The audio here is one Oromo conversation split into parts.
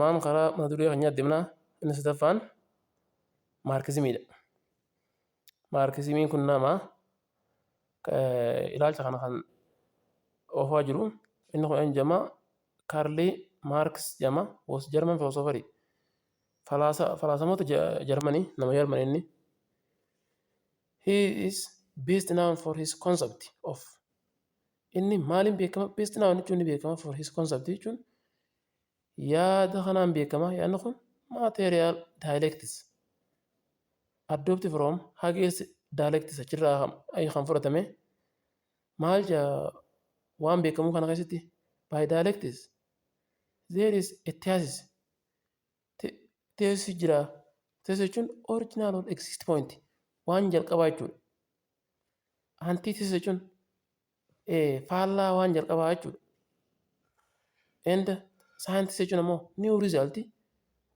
Maan karaa mata duree keenyaa deemnaa. Inni sadaffaan maarkizimiidha. Maarkizimiin kun nama ilaalcha kana kan oofaa jiru. Inni kun eenyu jedhama? Kaarli Maarks jedhama. Was German philosopher. Falaasamoota Jarmanii, nama Jarmanii inni. He is best known for his concept of, inni maaliin beekama? Best known jechuun ni beekama, for his concept jechuun yaada kanaan beekama. Yaadni kun material dialectics, adopt from Hegel's dialectics, achirraa kan fudhatame. Maal waan beekamu kana keessatti? By dialectics there is a thesis, thesis jira. Thesis jechuun original or exist point, waan jalqabaa jechuudha. Antithesis jechuun faallaa waan jalqabaa jechuudha. And synthesis jechuun ammoo new result,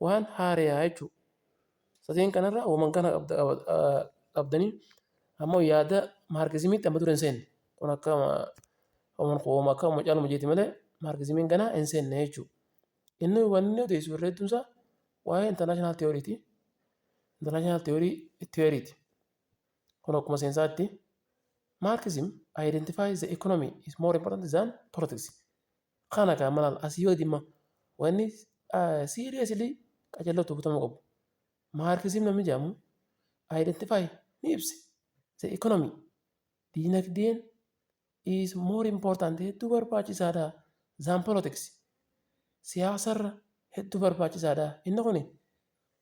waan haarayaa jechuudha. Sadeen kanarra uuman kana qabdanii ammoo yaada maarkizimiitti amma dura hin seenne. Kun akka akka caaluma jeeti malee maarkizimiin ganaa hin seenne jechuudha. Inni wanni odeessu irra hedduun isaa waa'ee international theoryiti. International theoryiti. Kun akkuma seensaatti Marxism identifies the economy is more important than politics. Kana kan maal asii yoo dhimma wanni seriously qajeellotti hubatamuu qabu. Maarkizim namni jedhamu identify ni ibse, the economy diinagdeen is more important, hedduu barbaachisaadha, than politics, siyaasarra hedduu barbaachisaadha. Inni kun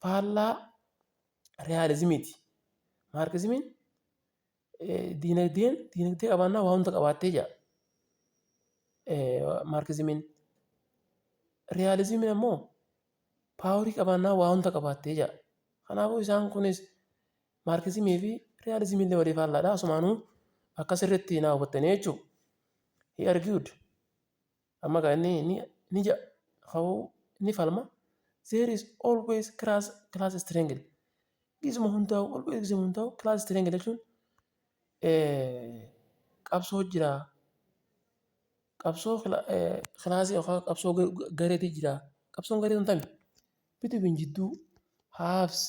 faallaa realizimiiti. Maarkizimiin diinagdeen diinagdee qabaannaa waa hunda qabaattee jedha. Maarkizimiin realizimiin ammoo powerii qabaannaa waa hunda qabaattee jedha. Kanaafuu isaan kunis maarkizimii fi realizimiin illee walii faallaadha. Asumaanuu akka sirriitti naa hubattanii jechuudha. He argued, amma gaa inni ni jedha, ni falma, there is always class struggle. Gisuma hundaa'u, always gisuma hundaa'u class struggle jechuun qabsoo jira. Qabsoo classii yookaan qabsoo gareetu jira. Qabsoon garee sun tami? Between, jidduu, haves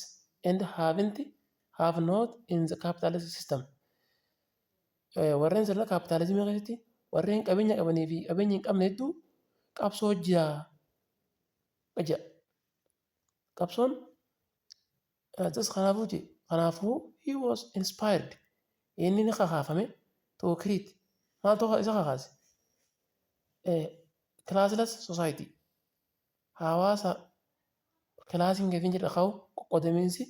and haven't, have not in the capitalist system. Warreen sirna kaapitaalizimii keessatti warreen qabeenya qabanii fi qabeenya hin qabne hedduu qabsoo jira jedha. Qabsoon kanaafuu kanaafuu he was inspired, inni ni kakaafame, to create, maaltu isa kakaase? Classless society, hawaasa classiin gadi hin jirre, kaa'u qoqqoodamiinsi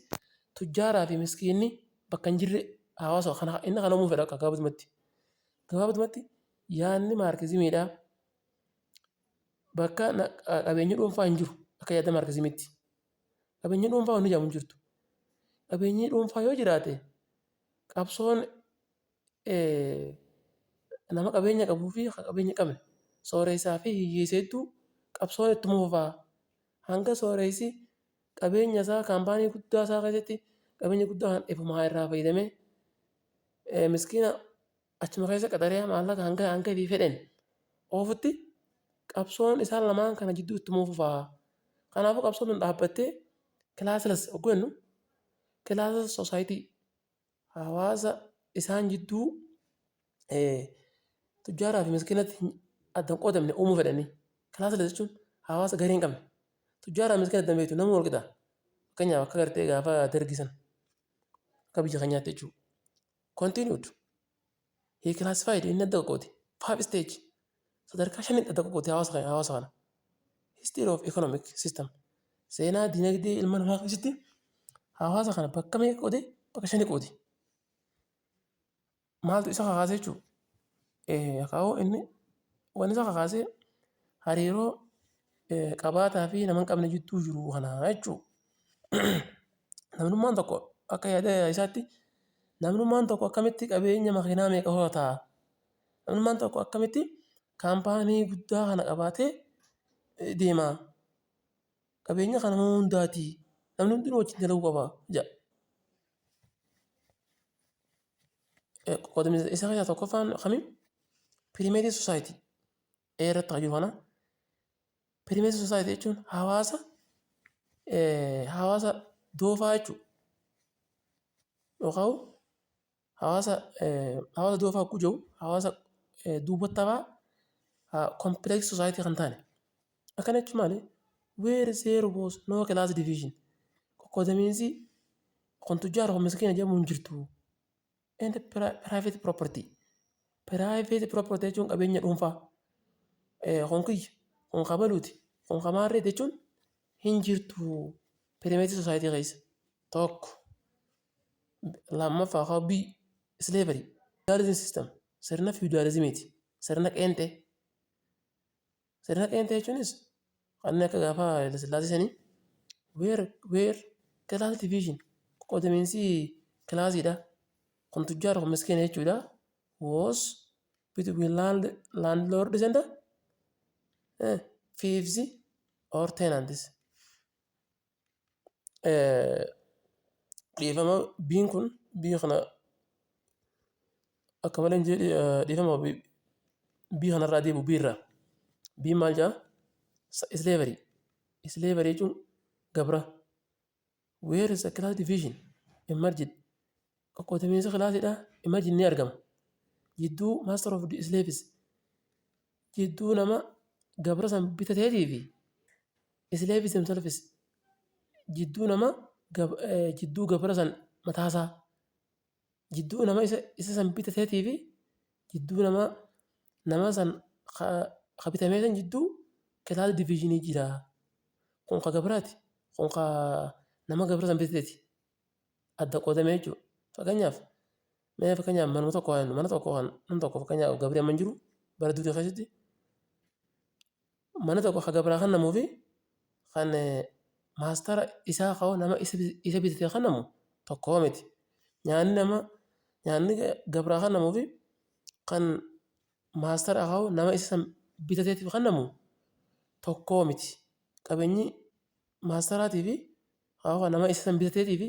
tujjaaraa fi miskiinni bakka hin jirre hawaasa kana inni kana uumuu fedha gabaabumatti. Gabaabumatti yaadni maarkizimiidhaa bakka qabeenyi dhuunfaa hin jiru akka yaada maarkizimiitti. Qabeenyi dhuunfaa wanni jedhamu hin jirtu. Qabeenyi dhuunfaa yoo jiraate qabsoon nama qabeenya qabuu fi qabeenya hin qabne, sooressaa fi hiyyeessa hedduu qabsoon ittuma fufaa. Hanga sooressi qabeenya isaa kaampaanii guddaa isaa keessatti qabeenya guddaa kan ifumaa irraa fayyadamee miskiina achuma keessa qaxaree maallaqa hanga hanga ifii fedhan oofutti qabsoon isaan lamaan kana jidduu ittuma fufaa. Kanaafuu qabsoon tun dhaabbattee classless hogguu jennu, classless society, hawaasa isaan jidduu tujjaaraa fi miskiinatti adda hin qoodamne uumuu fedhanii. Classless jechuun hawaasa garee hin qabne. Tujjaaraa fi miskiina adda hin beektu, namni wal qixa. Fakkeenyaaf akka gartee gaafa dargii sana akka biyya keenyaatti jechuudha. Continued. He classified, inni adda qoqqoode, five stage, sadarkaa shanitti adda qoqqoode hawaasa kana. History of economic system, seenaa dinagdee ilma namaa keessatti hawaasa kana bakka meeqa qoode? Bakka shani qoode. Maaltu isa kakaase jechuudha? Akaawoo inni wanni isa kakaase hariiroo qabaataa fi nama hin qabne jidduu jiru kana jechuudha. Namnummaan tokko akka yaada isaatti namnummaan tokko akkamitti qabeenya makiinaa meeqa horata? Namnummaan tokko akkamitti kaampaanii guddaa kana qabaatee deema? Qabeenya kana nama hundaati. Namni hundinuu wajjin dalaguu qaba jedha. Qoodamiinsa isaa keessaa tokkoffaan kami? Primitive society irratti kan jiru kana. Primitive society jechuun hawaasa Hawaasa doofaa jechuudha. Yookaan hawaasa doofaa yogguu jedhu, hawaasa duubatti hafaa, complex society kan taane. Akkana jechuun maali? Where there was no class division. Qoqqoodamiinsi kun tujjaara, kun miskiina jedhamu hin jirtu. And private property. Private property jechuun qabeenya dhuunfaa. Kun kiyya, kun kabaluuti, kun kamaarree jechuun hin jirtu primitive society keessa. Tokko. Lammaffaa haa B, slavery. Feudalism system, sirna feudalismiiti. Sirna qeenxee. Sirna qeenxee jechuunis kanneen akka gaafa Hayilasillaasee sanii, where class division, qoqqoodamiinsi classiidha. Kun tujjaara, kun miskiina jechuudha. Was between landlords and fiefs or tenants. Dhiifama, biin kun bii kana akka malee hin jedhe. Dhiifama, bii kanarraa deebi'u biirraa. Biin maal jedhaa? Slavery. Slavery jechuun gabra. Where is the class division emerged? Qoqqoodamiinsa classiidha emerged, ni argama. Jidduu master of the slaves, jidduu nama gabra san bitateetii fi slaves themselves, jidduu nama jidduu gabra san mataasaa, jidduu nama isa san bitateetii fi jidduu nama san ka bitamee san jidduu class divisionii jira. Kun ka gabraati. Kun ka nama gabra san bitateeti. Adda qoodamee jechuudha. Fakkeenyaaf, mee fakkeenyaaf manuma tokko, mana tokko kan nam tokko, fakkeenyaaf gabri amma hin jiru, bara durii keessatti mana tokko ka gabraa kennamuu fi kan master isaa ka'u, nama isa bitatee kennamu tokkoo miti. Nyaanni nama nyaanni gabraa kennamuu fi kan master ka'u, nama isa san bitateetiif kennamu tokkoo miti. Qabeenyi masteraatii fi nama isa san bitateetii fi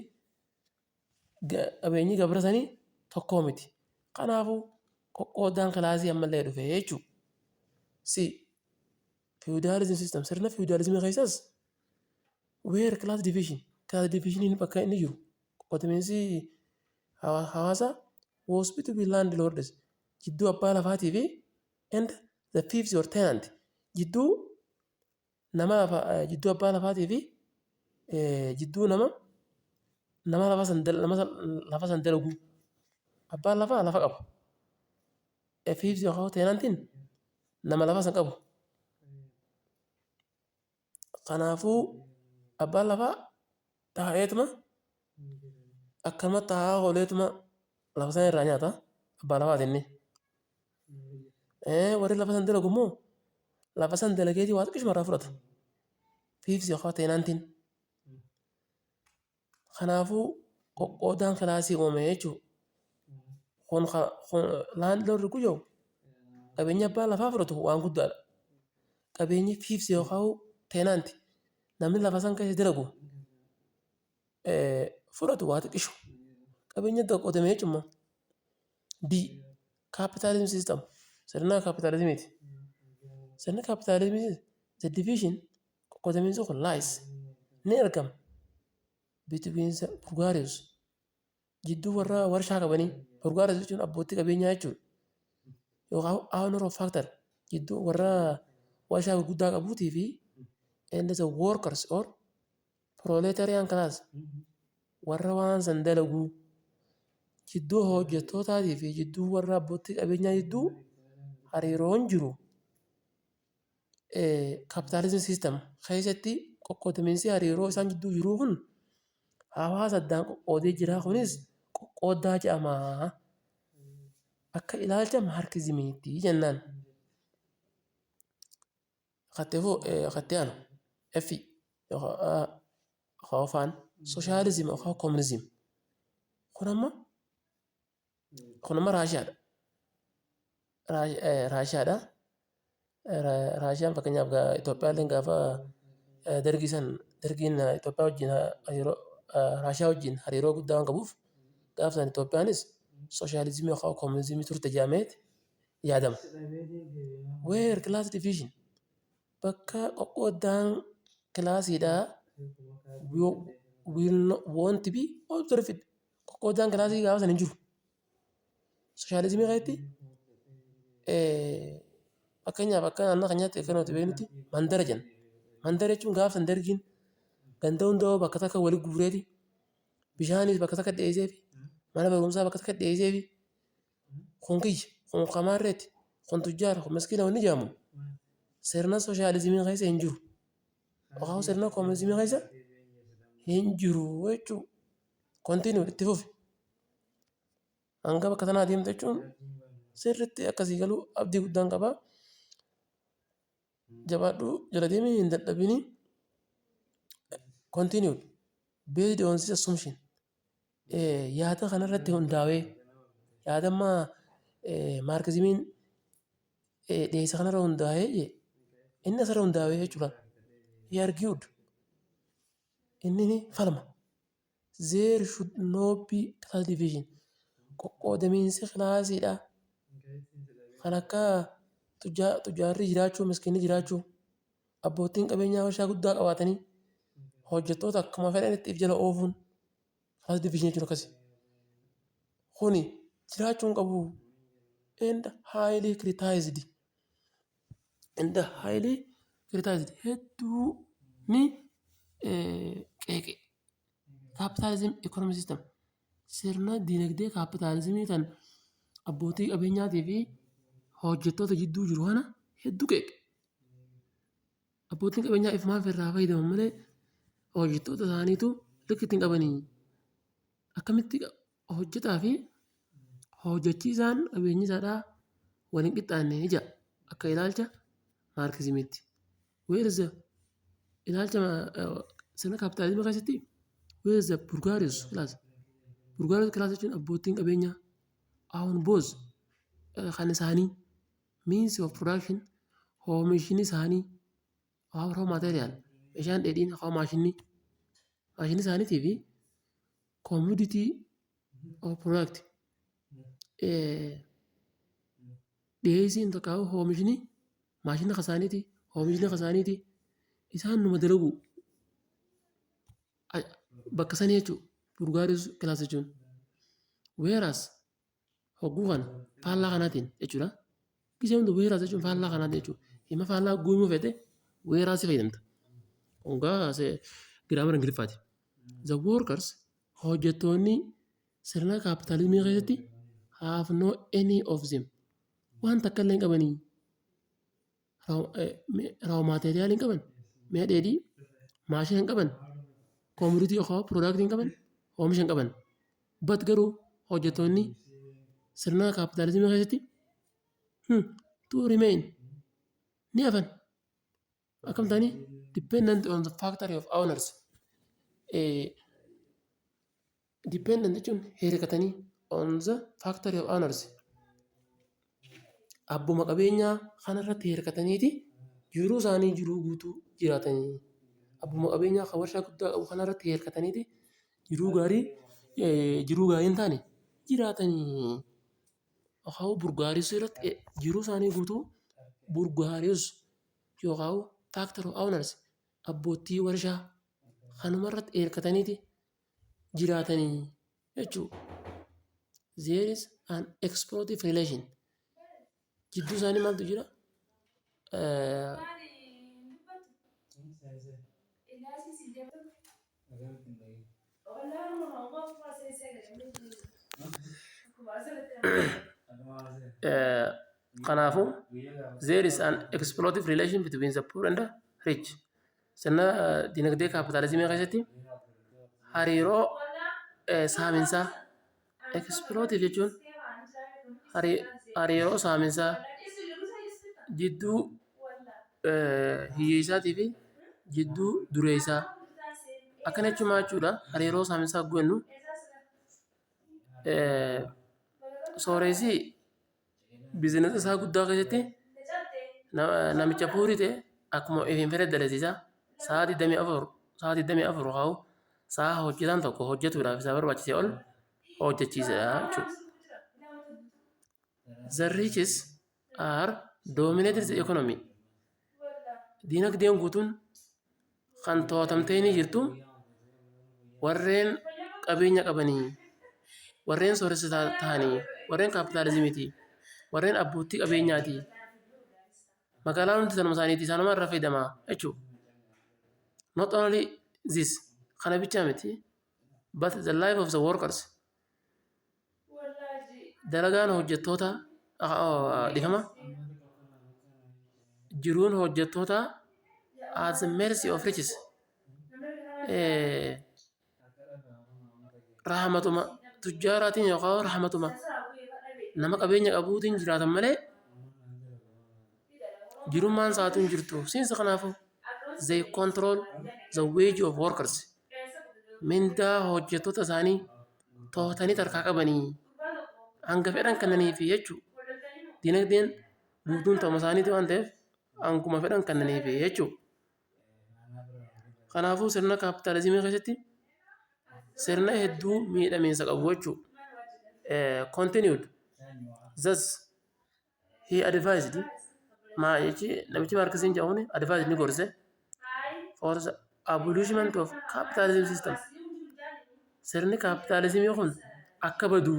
qabeenyi gabra sanii tokkoo miti. Kanaafuu qoqqoodaan classii ammallee dhufe jechuudha. C, feudalism system, sirna feudalismii keessas where class division, class divisioniin bakka inni jiru, qoqqoodamiinsi hawaasaa was between landlords, jidduu abbaa lafaatii fi and the fiefs or tenant, jidduu nama jidduu abbaa lafaatii fi jidduu nama lafa san dalagu. Abbaan lafaa lafa qaba. Fiefs yookaan tenantiin nama lafa san qabu. Kanaafuu abbaan lafaa taa'eetuma akkanumatti taa'aa ooleetuma lafa sana irraa nyaata, abbaa lafaati inni. Warri lafa san dalagu immoo lafa san dalageetii waa xiqqishuma irraa fudhata. Fiefs yookaan tenantiin. Kanaafuu qoqqoodaan classii uumame jechuudha. Kun landlord kun qabeenya abbaa lafaa fudhatu waan guddaadha. Qabeenyi fiefs yookaan tenant, namni lafa san keessa dalagu fudhatu waa xiqqishu. Qabeenya qoqqoodame jechuun. D, capitalism system, sirna kaapitaalizimiiti. Sirni kaapitaalizimii the division, qoqqoodamiinsi kun lies, ni argama, between the bourgeois, jidduu warra warshaa qabanii, bourgeois jechuun abbootii qabeenyaa jechuudha. Yookaan owner of factory, jidduu warra warshaa gurguddaa qabuutii fi and the workers or proletarian class, warra waan san dalaguu, jidduu hojjettootaatii fi jidduu warra abbootii qabeenyaa jidduu hariiroon jiru capitalism system keessatti qoqqoodamiinsi hariiroo isaan jidduu jiru kun hawaasa addaan qoqqoodee jira. Kunis qoqqooddaa jedhama. Akka ilaalcha maarkizimiitti jennaan. Katti aanu F yookaan socialism yookaan communism. Kun amma Raashiyaadha. Raashiyaadha. Raashiyaan fakkeenyaaf Itoophiyaallee gaafa dargii san, dargiin Itoophiyaa wajjin hariiroo, Raashiyaa wajjin hariiroo guddaa waan qabuuf, gaafa san Itoophiyaanis sooshaalizimii yookaan koominizimii turte jedhamee yaadama. Where class division, bakka qoqqooddaan classiidhaa will not, won't be observed. Qoqqoodaan kilaasii gaafa san hin jiru. Sooshaalizimii keessatti, fakkeenyaaf, akka naannoo keenyaatti akka nuti beeknutti mandara jenna. Mandara jechuun gaafa san dargiin ganda hunda bakka takka walitti guureeti, bishaanis bakka takka dhiyeesseefi, mana barumsaa bakka takka dhiyeesseefi, kun kiyya, kun kamaarreeti, kun tujjaara, kun miskiina wanni jedhamu sirna sooshaalizimii keessa hin jiru. Yookaan sirna koominizimii keessa hin jiru jechuudha. Continue, itti fufi. Hanga bakka sanaa deemte jechuun sirriitti akkasii galuu abdii guddaan qaba. Jabaadhu, jala deemii, hin dadhabini. Continue. Based on this assumption. Yaada kanarratti hundaa'ee, yaada amma maarkizimiin dhiyeessa kanarra hundaa'ee, inni asirra hundaa'ee jechuudha. He argued. Inni ni falma. There should not be class division. Qoqqoodamiinsi kilaasiidha. Kan akka tujjaarri jiraachuu, miskiinni jiraachuu, abbootiin qabeenyaa warshaa guddaa qabaatanii hojjettoota akkuma fedhanitti if jala oofuun, class division jechuun akkasi. Kuni jiraachuu hin qabu. And highly criticized. And highly criticized. Hedduu ni qeeqe. Capitalism economic system. Sirna dinagdee kaapitaalizimii tan abbootii qabeenyaatii fi hojjettoota jidduu jiru kana hedduu qeeqe. Abbootiin qabeenyaa ifumaaf irraa fayyadaman malee hojjettoota isaaniitu likkitti hin qabanii. Akkamitti hojjetaa fi hojjechiisaan qabeenyi isaadhaa wal hin qixxaanne jedha akka ilaalcha maarkizimiitti. Whereas ilaalcha sirna kaapitaalizimii keessatti, whereas the bourgeois class, bourgeois class jechuun abbootiin qabeenyaa, own both, kan isaanii, means of production, oomishni isaanii, raw material, meeshaan dheedhiin, maashinni isaaniitii fi commodity of product, dhiyeessiin takka oomishni maashina isaaniiti, oomishni isaaniiti, isaan numa dalagu bakka sanii jechuudha bourgeois class jechuun. Whereas hogguu kana faallaa kanaatiin jechuudha. Gisee hunda whereas jechuun faallaa kanaatiin jechuudha. Hima faallaa guumuu fedhe whereas fayyadamta. Hongaa grammar Ingiliffaati. The workers, hojjettoonni sirna kaapitaalizimii keessatti, have no any of them. Waan takka illee hin qabanii. Raw material hin qaban. Mi'a dheedhii, maashina hin qaban. Commodity yookaan product hin qaban. Oomisha hin qaban. But garuu hojjettoonni sirna kaapitaalizimii keessatti to remain, ni hafan. Akkam ta'anii? Dependent on the factory of owners. Dependent jechuun hirkatanii, on the factory of owners. Abbuma qabeenyaa kanarratti hirkataniiti jiruu isaanii jiruu guutuu jiraatanii. Abbuma qabeenyaa kan warshaa guddaa qabu kanarratti hirkataniiti jiruu gaarii, jiruu gaarii hin taane jiraatanii. Yookaan bourgeois irratti jiruu isaanii guutuu bourgeois yookaan factory owners, abbootii warshaa kanumarratti hirkataniiti jiraatanii jechuudha. There is an exploitative relation. Jidduu isaanii maaltu jira? Kanaafuu there is an exploitative relation between the poor and the rich. Sirna dinagdee kaapitaalizimii keessatti hariiroo saaminsaa, exploitative jechuun hariiroo saaminsaa jidduu hiyyeessaatii fi jidduu dureessaa. Akkana jechuun maal jechuudha? Hariiroo saaminsaa yogguu jennu, sooressi business isaa guddaa keessatti namicha poor ta'e akkuma ofiin fedhe dalasiisa. Sa'a 24, sa'a 24 haa sa'a hojjetaan tokko hojjetuudhaaf isa barbaachisee ol hojjechiisa jechuudha. The riches are dominated the economy. Dinagdeen guutuun Kan to'atamtee ni jirtu warreen qabeenya qabanii, warreen sooressa ta'anii, warreen kaapitaalizimiiti, warreen abbootii qabeenyaati. Magaalaan hundi tanuma isaaniiti, isaanuma irraa fayyadama jechuudha. Not only this, kana bichaa miti, but the life of the workers, dalagaan hojjettoota, dhifama, jiruun hojjettoota at the mercy of riches, rahmatuma tujjaaraatiin yookaan rahmatuma nama qabeenya qabuutiin jiraatan malee jirummaan isaatu hin jirtu. Since kanaafuu they control the wage of workers, mindaa hojjettoota isaanii to'atanii tarkaa qabanii hanga fedhan kennaniifi jechuudha. Dinagdeen guutuun ta'uma isaaniiti waan ta'eef hanguma fedhan kennaniifi jechuudha. Kanaafuu sirna kaapitaalizimii keessatti sirna hedduu miidhamiinsa qabu jechuudha. Continued, thus he advised, maa jechi namichi Maarkisiin jedhamuun advised, ni gorse, for the abolishment of capitalism system, sirni kaapitaalizimii kun akka badu,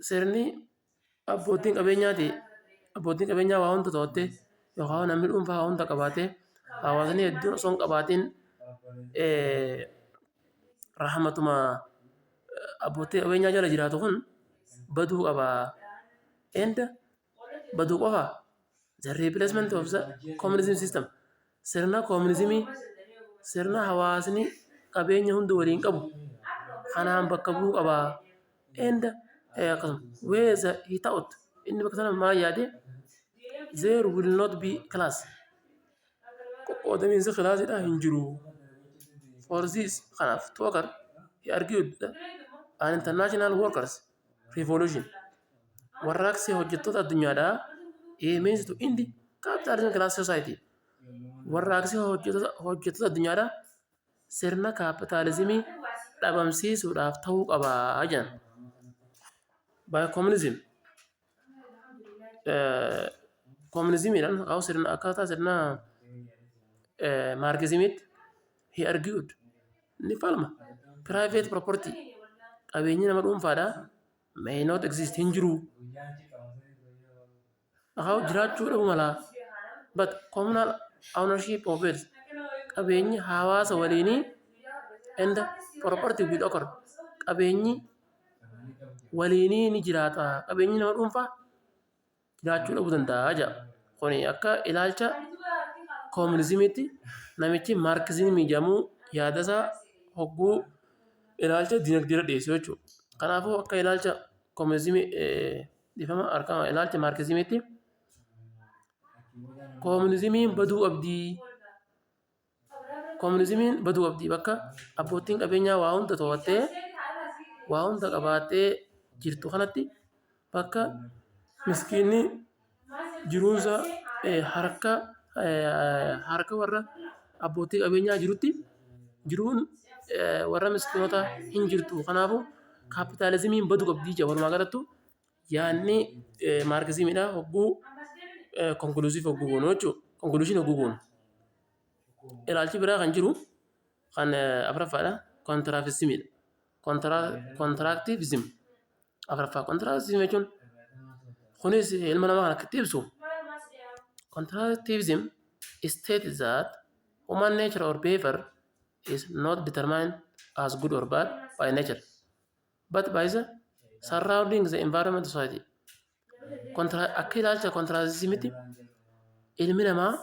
sirni abbootiin qabeenyaati, abbootiin qabeenyaa waa hunda to'attee yookaan namni dhuunfaa waa hunda qabaatee hawaasni hedduun osoo hin qabaatin rahmatuma abbootii qabeenyaa jala jiraatu kun baduu qaba. And baduu qofa, the replacement of the communism system, sirna koominizimii, sirna hawaasni qabeenya hunda waliin qabu kanaan bakka bu'uu qaba. And akkasuma where the he thought, inni bakka sana maal yaade, there will not be class, qoqqoodamiinsi kilaasiidha hin jiru. For this, kanaaf, to occur, he argued that an international workers revolution, warraaqsi hojjettoota addunyaadhaa, a means to end capitalism class society, warraaqsi hojjettoota addunyaadhaa sirna kaapitaalizimii dhabamsiisuudhaaf ta'uu qaba jedhan. By communism, communismiidhaan yookaan sirna akkaataa sirna maarkizimiitti, he argued, ni falma, private property, qabeenyi nama dhuunfaadhaa, may not exist, hin jiru. Akaa'u jiraachuu dhabuu mala, but communal ownership of wealth, qabeenyi hawaasa waliinii, and property will occur, qabeenyi waliinii ni jiraata, qabeenyi nama dhuunfaa jiraachuu dhabuu danda'a jedha. Kuni akka ilaalcha koominizimiitti namichi maarkizimii jedhamu yaadasaa hogguu ilaalcha dinagdee dhiyeessu jechuudha. Kanaafuu akka ilaalcha koominizimii, dhiifama, harka ilaalcha maarkizimiitti koominizimiin baduu qabdi. Koominizimiin baduu qabdi, bakka abbootiin qabeenyaa waa hunda to'attee waa hunda qabaattee jirtu kanatti, bakka miskiinni jiruunsaa harka warra abbootii qabeenyaa jirutti jiruun warra miskiinotaa hin jirtu. Kanaafuu kaapitaalizimiin baduu qabdi jedha. Walumaa galattuu yaadni maarkizimiidha hogguu conclusive hogguu goonu jechuudha. Conclusion hogguu goonu. Ilaalchi biraa kan jiru kan afuraffaadha. Constructivismiidha. Constructivism afuraffaa. Constructivism jechuun kunis ilma namaa kan akkatti ibsu. Constructivism states that human nature or behavior is not determined as good or bad by nature, but by the surrounding the environment society. Akka ilaalcha constructivismitti ilmi namaa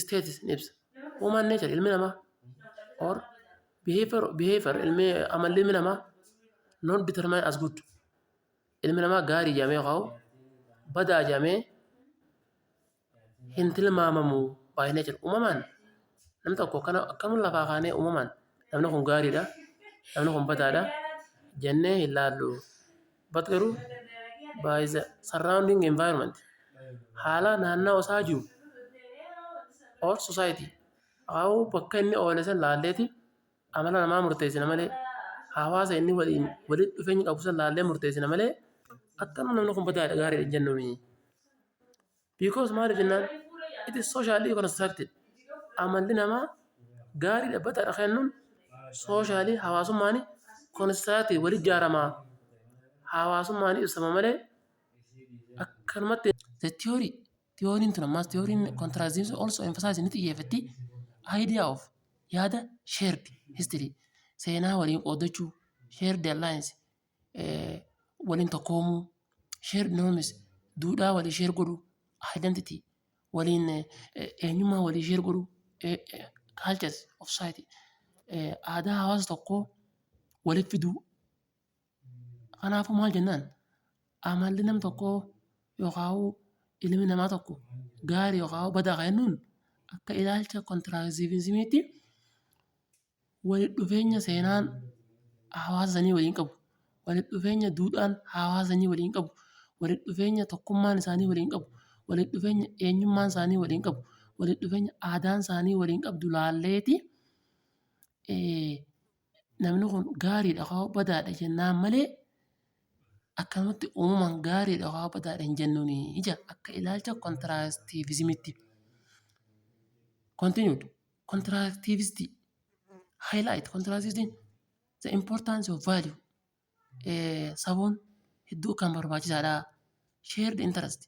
states ni ibsa. Human nature, ilmi namaa, or behavior, ilmi amalli ilmi namaa, not determined as good. Ilmi namaa gaarii jedhamee yookaan badaa jedhamee hin tilmaamamu by nature. Uumamaan namni tokko akkam lafaa kaanee uumamaan namni kun gaariidha, namni kun badaadha jennee hin laallu. But garuu by the surrounding environment, haala naannawaa isaa jiru, or society, akaakuu bakka inni oole san laalleeti amala namaa murteessina malee, hawaasa inni waliin walitti dhufeenya qabu san laallee murteessina malee akkanuma namni kun badaadha gaariidha hin jennuuni. Because maaliif jennaan, it is socially constructed. Amalli namaa gaariidha badaadha kennuun socially hawaasummaan constructed walitti ijaarama. Hawaasummaan ibsama malee akkanumatti. The theory, theory'n tun ammas, theory'n constructivism also emphasize, ni xiyyeeffatti, idea of, yaada, shared history, seenaa waliin qooddachuu, shared alliance, waliin tokkoomuu, shared norms, duudhaa walii share godhuu, identity, waliin eenyummaa walii share godhuu, cultures of society, aadaa hawaasa tokkoo walitti fiduu. Kanaafuu maal jennaan, amalli nam tokkoo yookaan ilmi namaa tokko gaarii yookaan badaa kan jennuun akka ilaalcha constructivismiitti walitti dhufeenya seenaan hawaasa sanii waliin qabu, walitti dhufeenya duudhaan hawaasa sanii waliin qabu, walitti dhufeenya tokkummaan isaanii waliin qabu, walitti dhufeenya eenyummaan isaanii waliin qabu, walitti dhufeenya aadaan isaanii waliin qabdu laalleeti namni kun gaariidha yookaan badaadha jennaan malee akkanumatti uumamaan gaariidha yookaan badaadha hin jennuuni ija akka ilaalcha constructivismiitti. Continued constructivist highlight, constructivism, the importance of value, safuun hedduu kan barbaachisaadha. Shared interest,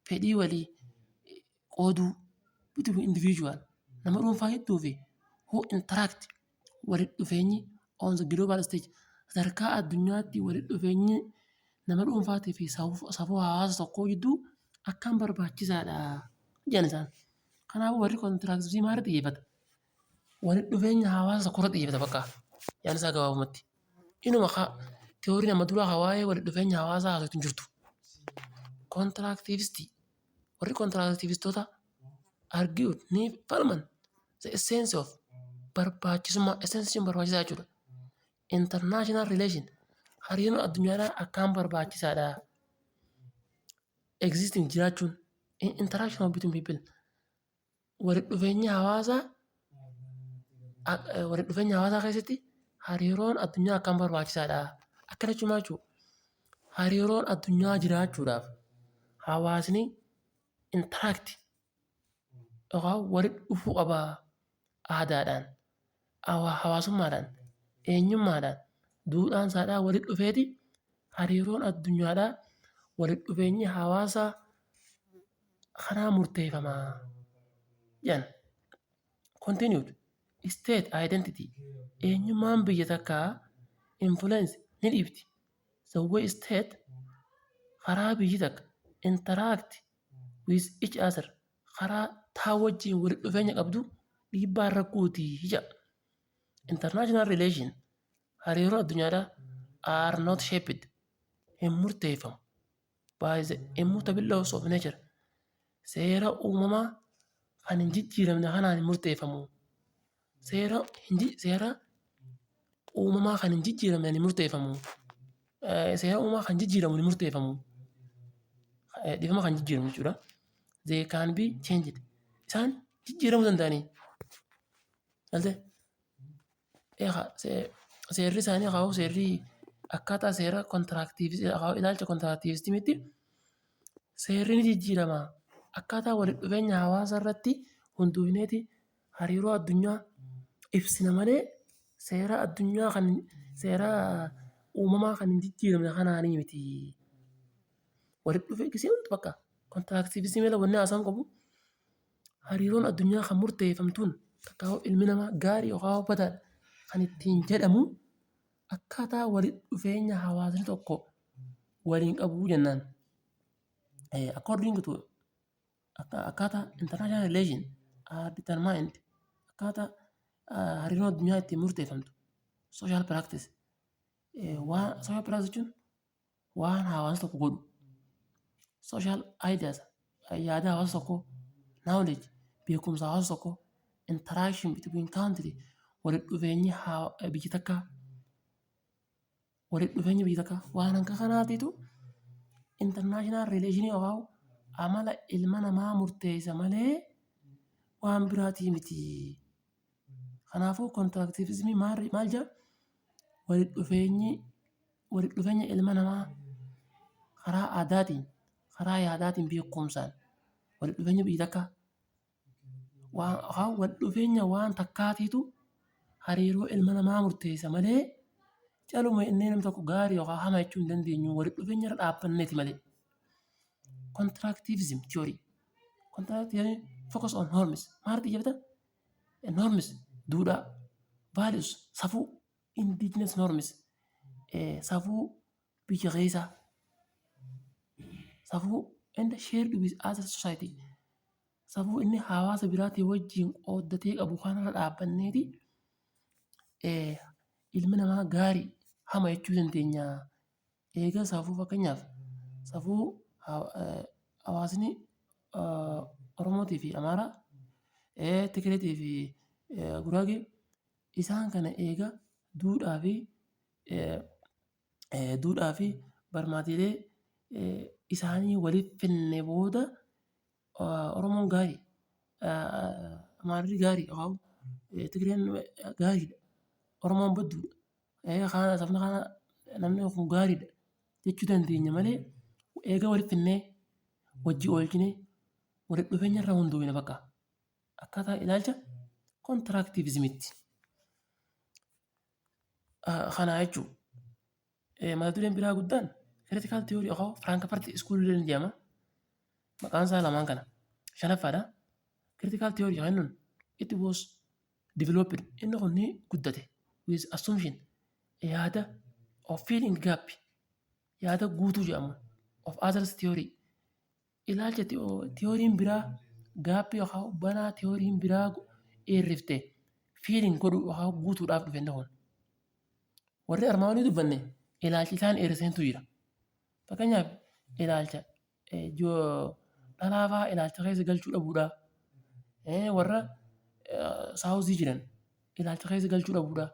fedhii walii qooduu, between individual, nama dhuunfaa hedduu fi who interact, walitti dhufeenyi, on the global stage, sadarkaa addunyaatti walitti dhufeenyi nama dhuunfaatii fi safuu hawaasa tokkoo gidduu akkaan barbaachisaadha jedhan isaan. Kanaafuu warri constructivism maalirratti xiyyeeffata? Walitti dhufeenya hawaasa tokko irratti xiyyeeffata bakka yaadni isaa gabaabumatti. Inuma theoryn amma duraa kan waa'ee walitti dhufeenya hawaasaa haasoftu hin jirtu. Constructivist, warri constructivistoota argued, ni falman, the essence of, barbaachisummaa, essence jechuun barbaachisaa jechuudha. International relation, hariiroon addunyaadhaa akkaan barbaachisaadha. Existing, jiraachuun, interaction between people, walitti dhufeenya hawaasaa, walitti dhufeenya hawaasaa keessatti hariiroon addunyaa akkaan barbaachisaadha. Akkana jechuun maal jechuudha? Hariiroon addunyaa jiraachuudhaaf hawaasni interact yookaan walitti dhufuu qaba. Aadaadhaan, hawaasummaadhaan, eenyummaadhaan, duudhaan isaadhaan walitti dhufeeti hariiroon addunyaadhaa walitti dhufeenyi hawaasaa kanaan murteeffama jedhan. Continued state identity, eenyummaan biyya takkaa, influence, ni dhiibdi, the way state, karaa biyyi takka, interact with each other, karaa taa wajjin walitti dhufeenya qabdu dhiibbaa irra gooti jedha. International relation, hariiroon addunyaadhaa, are not shaped, hin murteeffamu, by the immutable laws of nature, seera uumamaa kan hin jijjiiramne kanaan hin murteeffamu. Seera uumamaa kan hin jijjiiramne hin murteeffamu. Seera uumamaa kan jijjiiramu hin murteeffamu. Dhiifama, kan jijjiiramu jechuudha. They can be changed. Isaan jijjiiramuu danda'anii. Galtee? Seerri isaanii haa seerri akkaataa seera ilaalcha constructivismiitti seerri ni jijjiirama. Akkaataa walitti dhufeenya hawaasaa irratti hundoofneeti hariiroo addunyaa ibsina malee seera addunyaa kan seera uumamaa kan hin jijjiiramne kanaanii miti. Walitti dhufee gisee hundi bakka constructivismii wanni haasa'amuu qabu hariiroon addunyaa kan murteeffamtuun takka ilmi namaa gaarii yookaan badaadha kan ittiin jedhamu akkaataa walitti dhufeenya hawaasni tokko waliin qabu jennaan. According to akkaataa international relation are determined, akkaataa hariiroon addunyaa ittiin murteeffamtu, social practice, waan social practice jechuun waan hawaasni tokko godhu, social ideas, yaada hawaasa tokkoo, knowledge, beekumsa hawaasa tokkoo, interaction between country, walitti dhufeenyi biyya takkaa, walitti dhufeenyi biyya takkaa, waan akka kanaatiitu international relation yookaan amala ilma namaa murteessa malee waan biraatii miti. Kanaafuu constructivismii maal jedha? Walitti dhufeenyi, walitti dhufeenya ilma namaa karaa aadaatiin, karaa yaadaatiin, beekumsaan walitti dhufeenya biyya takkaa Waan wal dhufeenya waan takkaatiitu hariiroo ilma namaa murteessa malee, caluma inni namni tokko gaarii yookaan hamaa jechuu hin dandeenyu, walitti dhufeenya irra dhaabbanneeti malee. Constructivism theory. Constructivism focus on norms. Maal xiyyeeffata? Norms, duudhaa, values, safuu, indigenous norms, safuu biyya keessaa, safuu and shared with other society. Safuu inni hawaasa biraatii wajjin qooddatee qabu kanarra dhaabbanneeti ilmi namaa gaarii hama jechuu dandeenya. Eega safuu, fakkeenyaaf safuu hawaasni Oromootii fi Amaaraa, Tigireetii fi Guraagee, isaan kana eega duudhaa fi barmaatiilee isaanii walitti finne booda, Oromoon gaarii, Amaarri gaarii, Tigireen gaariidha, Oromoon badduudha, sabni kana, namni kun gaariidha jechuu dandeenya malee, eega walitti finnee wajji oolchinee walitti dhufeenya irra hundoofne bakka akkaataa ilaalcha constructivismitti. Kana jechuun mata dureen biraa guddaan critical theory yookaan Frankfurt School ni jedhama. Maqaan isaa lamaan kana. Shanaffaadha. Critical theory kan jennuun it was developed, inni kun ni guddate, with assumption, yaada, of filling gap, yaada guutuu jedhamu, of others theory, ilaalcha theoryn biraa gap yookaan banaa theoryn biraa eerrifte filling godhuu yookaan guutuudhaaf dhufe inni kun. Warri armaan olii dubbanne ilaalchi isaan eerrisantu jira. Fakkeenyaaf ilaalcha dhalaa fa'aa ilaalcha keessa galchuu dhabuudha. Warra southii jiran ilaalcha keessa galchuu dhabuudha.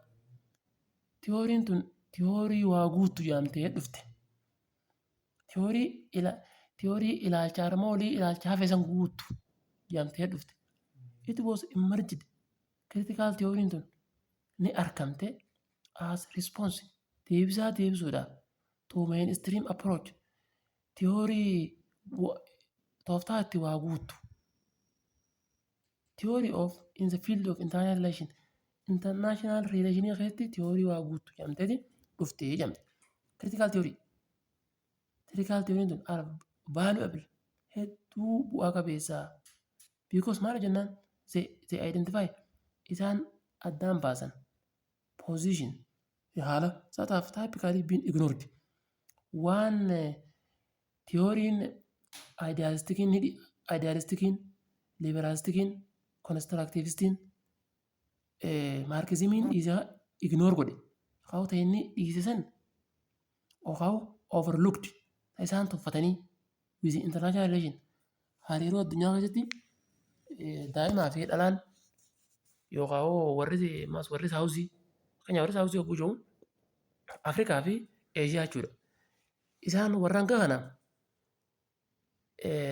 Theoryn tun theory waa guuttu jedhamtee dhufte. Theory ilaalcha armaan olii ilaalcha hafe san guuttu jedhamtee dhufte. It was emerged, critical theoryn tun ni argamte, as response, deebisaa deebisuudhaaf, to mainstream approach, theory tooftaa itti waa guuttu. Theory of in the field of international relation, international relation keessatti theory waa guuttu jedhamteeti dhufte jedhamte. Critical theory. Critical theory tun are valuable, hedduu bu'aa qabeessa. Because maal jennaan, they identify, isaan addaan baasan, position, haala that have typically been ignored. Waan theoryn idealisticiin, liberalisticiin, constructivistiin, Marxismiin isaa ignore godhe. Haa ta'e inni dhiise san yookaan overlooked isaan tuffatanii with international relation, hariiroo addunyaa keessatti daa'imaa fi dhalaan yookaan warri southii, fakkeenyaaf warri southii yogguu jedhu Afrikaa fi Eeshiyaa jechuudha. Isaan warra hanga kana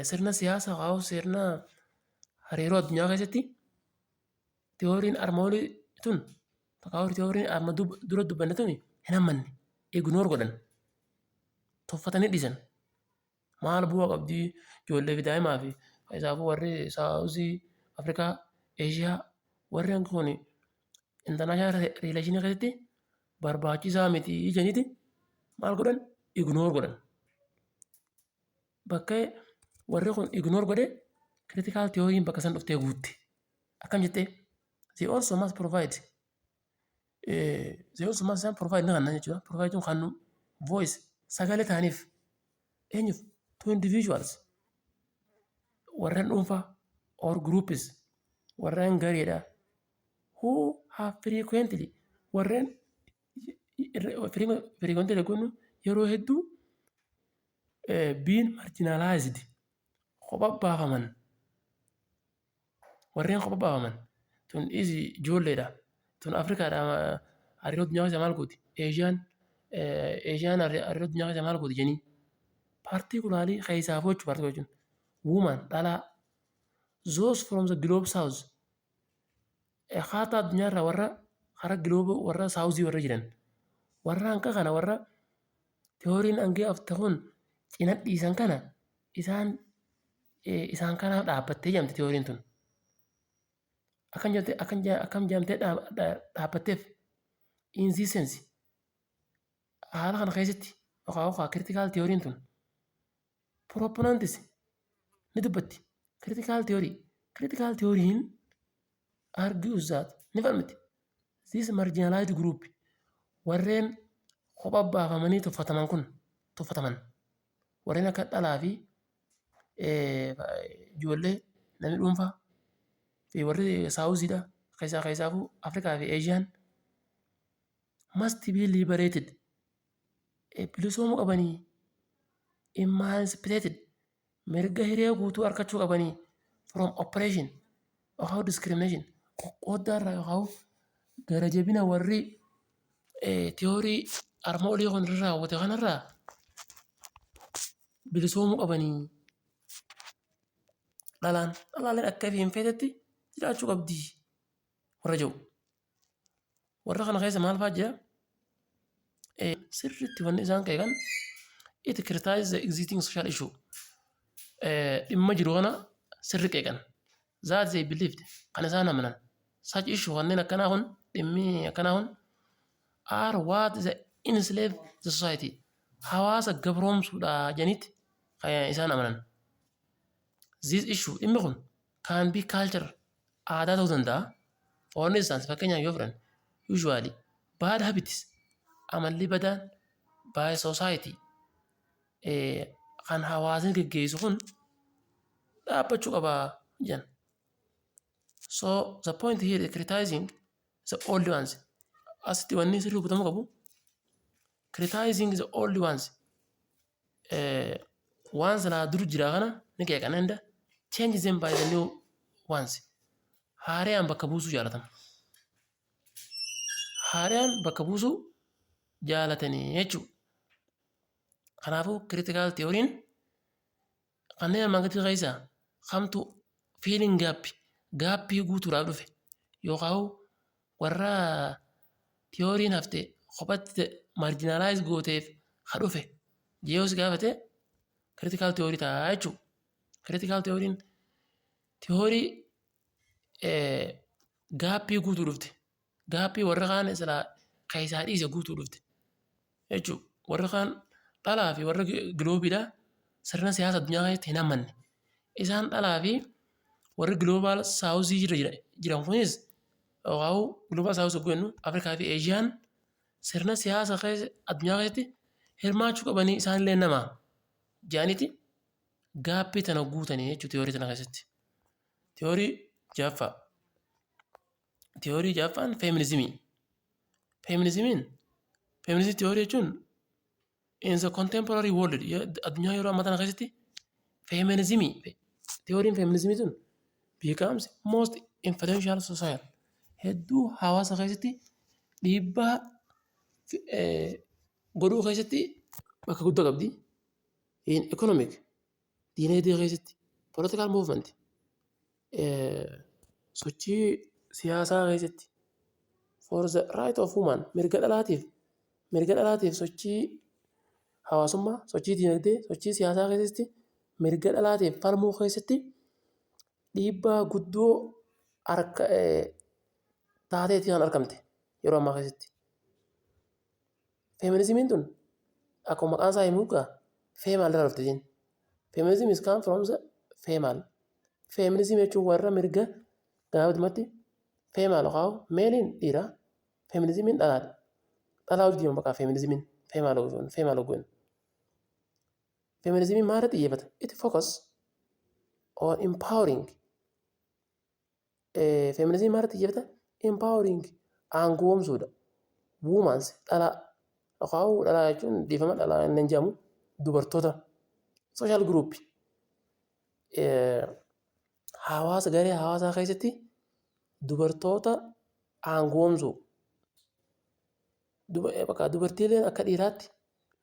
sirna siyaasaa yookaan sirna hariiroo addunyaa keessatti theoryn armaan olii tun, theoryn amma dura dubbanne tun hin hammanne, ignore godhan, tuffatanii dhiisan. Maal bu'aa qabdii ijoollee fi daa'imaa fi isaafuu warri southii, Afrikaa, Eeshiyaa, warri hanga kun international relationii keessatti barbaachisaa miti jedhaniiti maal godhan? Ignore godhan. Bakka warri kun ignore godhe critical theoryn bakka san dhuftee guutte. Akkam jettee? They also must isaan provide ni kennan jechuudha. Provide jechuun kennu, voice, sagalee ta'aniif. Eenyuuf? To individuals, warreen dhuunfaa, or groups, warreen gareedha, who have frequently, warreen frequently kun yeroo hedduu, been marginalized, kopha baafaman, warreen kopha baafaman tun isi ijoolleedha, tun Afrikaadha, hariiroo addunyaa keessa maal gooti, Eeshiyaan hariiroo addunyaa keessa maal gooti jedhanii, particularly keessaafuu jechuudha. Particularly jechuun woman, dhalaa, those from the Global South, haataa addunyaa irraa warra karaa globe warra southii warra jiran, warra hanqa kana warra theoryn hangee hafte kun cina dhiisan kana isaan kanaaf dhaabbattee jedhamti theoryn tun. Akkam jettee, akkam jedhamtee dhaabbatteef? In this sense, haala kana keessatti yookaan critical theory tun proponents ni dubbatti. Critical theory. Critical theory argues that, ni falmiti. This marginalized group, warreen kophaa baafamanii tuffataman kun, tuffataman warreen akka dhalaa fi ijoollee, namni dhuunfaa fi warri Southiidha keessaafuu Afrikaa fi Eeshiyaan, must be liberated, bilisoomuu qabanii, emancipated, mirga hiree guutuu argachuu qabanii, from oppression yookaan discrimination, qoqqooddaa irraa yookaan gara jabina warri theory arma olii kun irra raawwate kanarraa bilisoomuu qabanii, dhalaan dhalaaleen akka hin feetetti jiraachuu qabdi warra jedhu. Warra kana keessa maal fa'aa jira? Sirriitti wanni isaan qeeqan, it criticizes the existing social issue. Dhimma jiru kana sirri qeeqan. That they believed, kan isaan amanan. Such issue, kanneen akkanaa kun, dhimmi akkanaa kun, are what the enslave the society. Hawaasa gabroomsuudha jedhanitti kan isaan amanan. This issue, dhimmi kun, can be culture, aadaa ta'uu danda'a. For instance, fakkeenyaaf yoo fudhanne, usually bad habits, amalli badaan, by society, kan hawaasni geggeessu kun dhaabbachuu qaba jedhan. So the point here is criticizing the old ones. Asitti wanni sirrii hubatamuu qabu, criticizing the old ones, waan silaa dur jira kana ni qeeqan, and change them by the new ones. Haaraan bakka buusuu jaalatama. Haaraan bakka buusuu jaalatanii jechuudha. Kanaafuu critical theory'n kanneen armaan gadii keessaa kamtu filling gap, gapii guutuudhaaf dhufe yookaan warra theoryn hafte kophatti marginalize gooteef ha dhufe jee si gaafate, critical theory ta'a jechuudha. Critical theory'n theory gapii guutuu dhufte. Gapii warra kaan silaa keessaa dhiise guutuu dhufte jechuudha. Warra kaan dhalaa fi warra globeiidhaa sirna siyaasa addunyaa keessatti hin amanne. Isaan dhalaa fi warri Global Southii jiran kunis, yookaan Global Southii yogguu jennu Afrikaa fi Eeshiyaan, sirna siyaasa addunyaa keessatti hirmaachuu qabanii, isaanillee nama jedhaniiti gapii tana guutanii jechuudha theory tana keessatti. Theory ja'affaa. Theory ja'affaan feminismii. Feminismiin, feminismii theory jechuun, in the contemporary world, addunyaa yeroo ammaa tana keessatti, feminismii, theoryn feminismii tun becomes most influential society, hedduu hawaasa keessatti dhiibbaa godhuu keessatti bakka guddaa qabdi. In economic, diinagdee keessatti, political movement, sochii siyaasaa keessatti, for the right of woman, mirga dhalaatiif sochii hawaasummaa, sochii diinagdee, sochii siyaasaa keessatti mirga dhalaatiif falmuu keessatti dhiibbaa guddoo harka taateetii kan argamte yeroo ammaa keessatti. Feminismiin tun akkuma maqaan isaa himu egaa female irraa dhufte isheen. Feminism is come from the female. Feminism jechuun warra mirga, gabaabumatti female yookaan maleiin dhiira, feminismiin dhalaadha. Dhalaa wajjin maqaa feminismiin female hogganu. Feminismiin maal irratti xiyyeeffata? It focus on empowering. Feminismiin maal irratti xiyyeeffata? Empowering, aangoomsuudha. Womans, dhalaa yookaan dhalaa jechuun, dhiifama, dhalaa inni jedhamu dubartoota, social group, hawaasa, garee hawaasaa keessatti dubartoota aangoomsuu. Dubartiileen akka dhiiraatti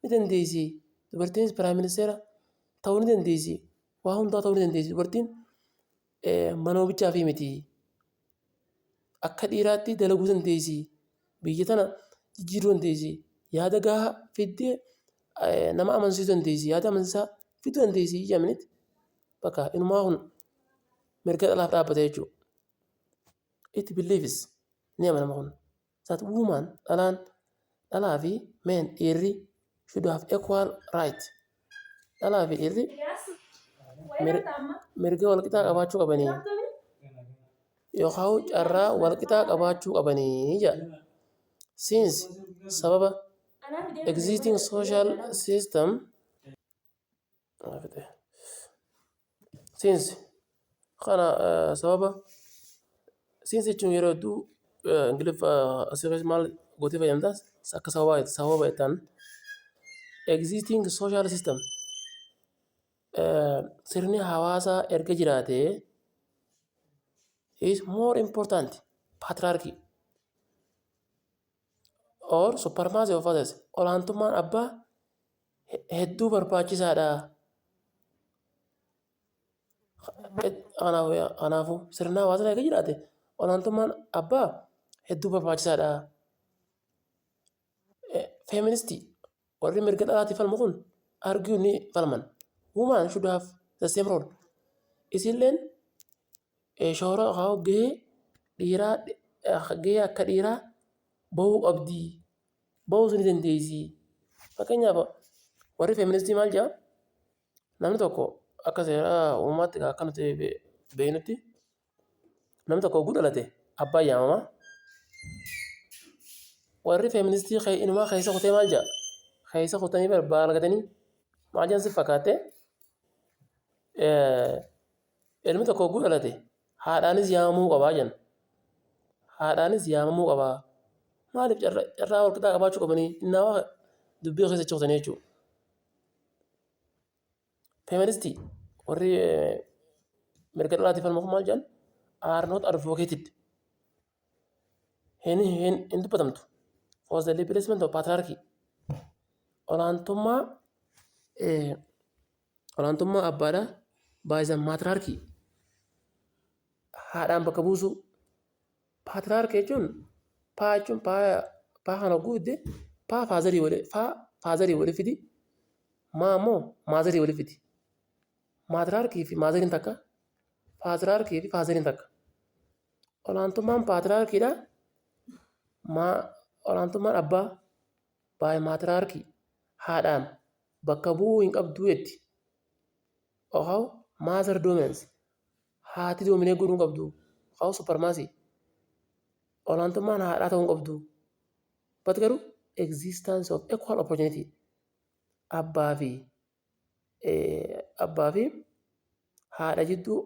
ni dandeessi. Dubartiinis prime ministeera ta'uu ni dandeessi. Waa hundaa ta'uu ni dandeessi. Dubartiin mana bichaafii miti. Akka dhiiraatti dalaguu dandeessi. Biyya tana jijjiiruu dandeessi. Yaada gahaa fiddee nama amansiisuu dandeessi. Yaada amansiisaa fiduu dandeessi jedhamanitti bakka inumaa kun mirga dhalaaf dhaabbate jechuudha. It believes, ni amanama kun, that woman, dhalaan, dhalaa fi men, dhiirri, should have equal right, dhalaa fi dhiirri mirga walqixaa qabaachuu qabanii yookaan carraa walqixaa qabaachuu qabanii jedha. Since, sababa, existing social system, since kana sababa, since jechuun yeroo hedduu Ingiliffa asii keessa maal gootee fayyadamta? Akka sababa jettaan. Existing social system, sirni hawaasaa erga jiraatee, is more important patriarchy or supremacy of fathers, olaantummaan abbaa hedduu barbaachisaadha. Kanaafuu sirna hawaasaa erga jiraate olaantummaan abbaa hedduu barbaachisaadha. Feministii warri mirga dhalaatiif falmu kun argue, ni falman. Woman should have the same role. Isilleen shoora yookaan gahee dhiiraa, gahee akka dhiiraa bahuu qabdi. Bahuus ni dandeessi. Fakkeenyaaf warri feministii maal jedhaa? Namni tokko akka seera uumaatti, akka nuti beeknutti, namni tokko hogguu dhalate abbaan yaamama. Warri feministii inumaa keessa kutee maal jedha? Keessa kutanii baalgatanii maal jedhan si fakkaatte? Ilmi tokko hogguu dhalate haadhaanis yaamamuu qabaa jedhan. Haadhaanis yaamamuu qabaa. Maaliif carraa walqixaa qabaachuu qabanii innaa dubbii keessa kutanii jechuudha. Feministii warri mirga dhalaatiif falmu kun maal jedhan? Are not advocated, hin dubbatamtu, for the replacement of patriarchy, olaantummaa abbaadhaa, by the matriarchy, haadhaan bakka buusuu. Patriarchy jechuun pa jechuun pa pa kana hogguu fidde pa fatherii wali fa fatherii wali fidi, ma ammoo motherii wali fidi. Matriarchy fi motheriin takka, patriarchy fi fatheriin takka. Olaantummaan patriarchydha. Olaantummaan abbaa by matriarchy, haadhaan bakka bu'uu hin qabdu jetti. Yookaan mother dominance, haati dominate godhuu hin qabdu. Yookaan supremacy, olaantummaan haadhaa ta'uu hin qabdu. But garuu existence of equal opportunity, abbaa fi haadha jidduu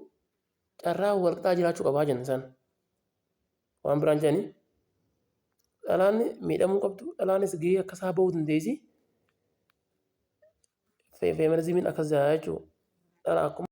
carraa walqixaa jiraachuu qabaa jenna isaan. Waan biraan jedhanii dhalaan miidhamuu hin qabdu, dhalaanis gahee akkasaa bahuu dandeessi. Feminismiin akkas jedha jechuudha.